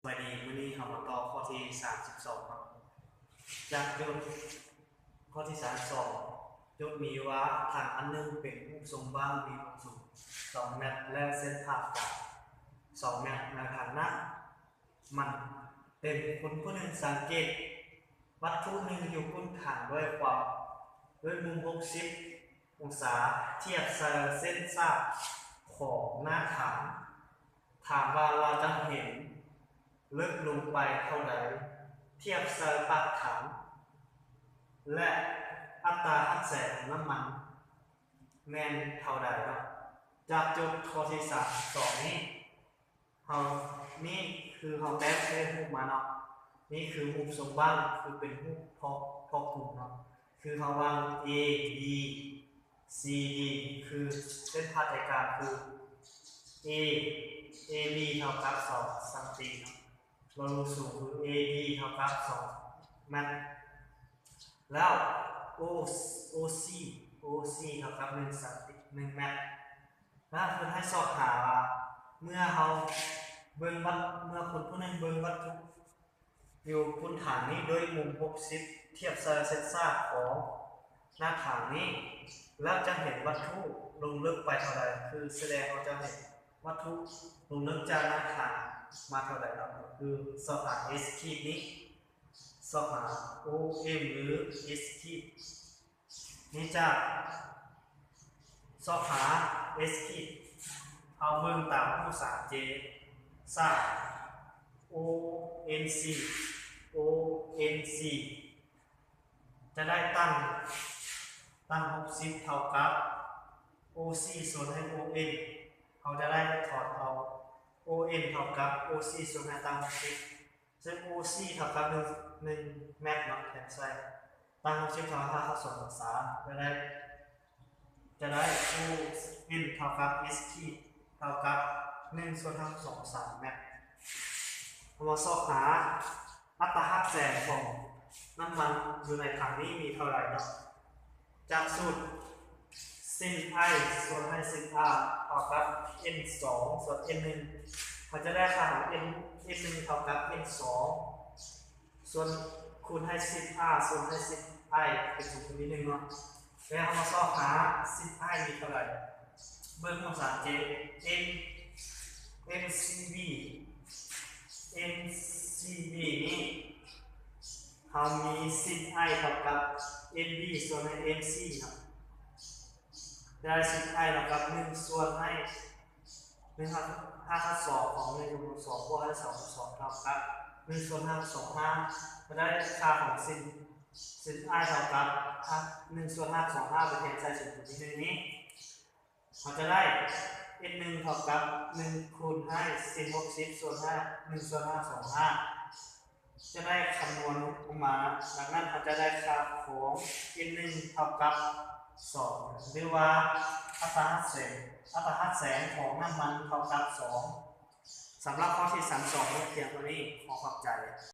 ສະບາຍດີ, ມື້ນີ້ເຮົາມາຕໍ່ຂໍ້ທີສາມສິບສອງເນາະ. ຈາກໂຈດຂໍ້ທີສາມສິບສອງ ໂຈດມີຢູ່ວ່າຖັງອັນໜຶ່ງເປັນຮູບຊົງບ້າງ ມີຄວາມສູງສອງແມັດ ແລະ ເສັ້ນຜ່າສູນກາງສອງແມັດ. ໃນຂະນະນັ້ນ ມັນເປັນຄົນຜູ້ໜຶ່ງສັງເກດວັດຖຸໜຶ່ງຢູ່ກົ້ນຖັງດ້ວຍຄວາມ ດ້ວຍມຸມຫົກສິບອົງສາ ທຽບໃສ່ເສັ້ນສາກຂອງໜ້າຖັງ. ຖາມວ່າລາວຈະເຫັນເລິກລົງໄປເທົ່າໃດ ທຽບໃສ່ປາກຖັງ ແລະ ອັດຕາຮັກແສງຂອງນ້ຳມັນແມ່ນເທົ່າໃດເນາະ? ຈາກໂຈດຂໍ້ທີສາມສິບສອງນີ້ ເຮົາ ນີ້ຄືເຮົາແຕ້ມໃສ່ຮູບມາເນາະ. ນີ້ຄືຮູບຊົງບ້າງ ຄືເປັນຮູບພໍ ພໍກຸມເນາະ. ຄືເຮົາວາງ A B C D ຄືເສັ້ນຜ່າໃຈກາງຄື A AB ເທົ່າກັບສອງຊັງຕີເນາະ. ລະດູສູງຄື AB ເທົ່າກັບສອງແມັດ ແລ້ວ O OC OC ເທົ່າກັບໜຶ່ງຊັງຕີ ໜຶ່ງແມັດ. ແລ້ວເພິ່ນໃຫ້ຊອກຫາວ່າ ເມື່ອເຮົາເບິ່ງວັດ ເມື່ອຄົນຜູ້ໜຶ່ງເບິ່ງວັດຖຸຢູ່ກົ້ນຖັງນີ້ດ້ວຍມຸມຫົກສິບ ທຽບໃສ່ເສັ້ນສາກຂອງໜ້າຖັງນີ້ ແລ້ວຈະເຫັນວັດຖຸລົງເລິກໄປເທົ່າໃດ? ຄືສະແດງວ່າຈະເຫັນວັດຖຸລົງເລິກຈາກໜ້າຖັງມາເທົ່າໃດເນາະ? ຄືຊອກຫາ S ຂີດນີ້ ຊອກຫາ O M ຫຼື S ຂີດນີ້. ຈາກຊອກຫາ S ຂີດ ເຮົາເບິ່ງຕາມຮູບສາມ J ສາມ O N C O N C ຈະໄດ້ຕັ້ງ ຕັ້ງຫົກສິບເທົ່າກັບ O C ສ່ວນໃຫ້ O N ເຮົາຈະໄດ້ຖອນເອົາ O N ເທົ່າກັບ O C ສ່ວນໃຫ້ຕັ້ງຫົກສິບ ເຊິ່ງ O C ເທົ່າກັບໜຶ່ງ ໜຶ່ງແມັດເນາະ ແທນໃສ່ ຕັ້ງຫົກສິບເທົ່າຫ້າສິບສອງອົງສາ ຈະໄດ້ ຈະໄດ້ O N ເທົ່າກັບ S ຂີດ ເທົ່າກັບໜຶ່ງສ່ວນຫ້າສິບສອງອົງສາແມັດ. ເຮົາມາຊອກຫາອັດຕາຮັກແສງຂອງນ້ຳມັນຢູ່ໃນຖັງນີ້ມີເທົ່າໃດເນາະ? ຈາກສູດ Sin I ສ່ວນໃຫ້ Sin R ເທົ່າກັບ N ສອງ ສ່ວນ N ໜຶ່ງ ເຮົາຈະໄດ້ຄ່າຂອງ N N ໜຶ່ງເທົ່າກັບ N ສອງ ສ່ວນ ຄູນໃຫ້ Sin R ສ່ວນໃຫ້ Sin I ເປັນສູນຢູ່ນີ້ໜຶ່ງເນາະ. ແລ້ວເຮົາມາຊອກຫາ Sin I ມີເທົ່າໃດ? ເບິ່ງຂອງສາມ J M MCB MCB ນີ້ ເຮົາມີ Sin I ເທົ່າກັບ NB ສ່ວນໃຫ້ MC ເນາະ. ຈະໄດ້ Sin I ເທົ່າກັບໜຶ່ງສ່ວນໃຫ້ໜຶ່ງ ຮາກສອງຂອງໜຶ່ງ ສອງບວກໃຫ້ສອງ ສອງເທົ່າກັບໜຶ່ງສ່ວນຮາກສອງຫ້າ. ຈະໄດ້ຄ່າຂອງ Sin Sin I ເທົ່າກັບ ຮາກ ໜຶ່ງສ່ວນຮາກສອງຫ້າ ໄປແທນໃສ່ສູນຢູ່ທີ່ໜຶ່ງນີ້ ເຮົາຈະໄດ້ N ໜຶ່ງເທົ່າກັບໜຶ່ງຄູນໃຫ້ Sin ຫົກສິບ ສ່ວນໃຫ້ໜຶ່ງສ່ວນຮາກສອງຫ້າ ຈະໄດ້ຄຳນວນອອກມາ. ດັ່ງນັ້ນ ເຮົາຈະໄດ້ຄ່າຂອງ N ໜຶ່ງເທົ່າກັບສອງ ຫຼືວ່າອັດຕາຮັກແສງ ອັດຕາຮັກແສງຂອງນ້ຳມັນເທົ່າກັບສອງ. ສຳລັບຂໍ້ທີສາມສິບສອງ ມີພຽງເທົ່ານີ້. ຂໍຂອບໃຈ.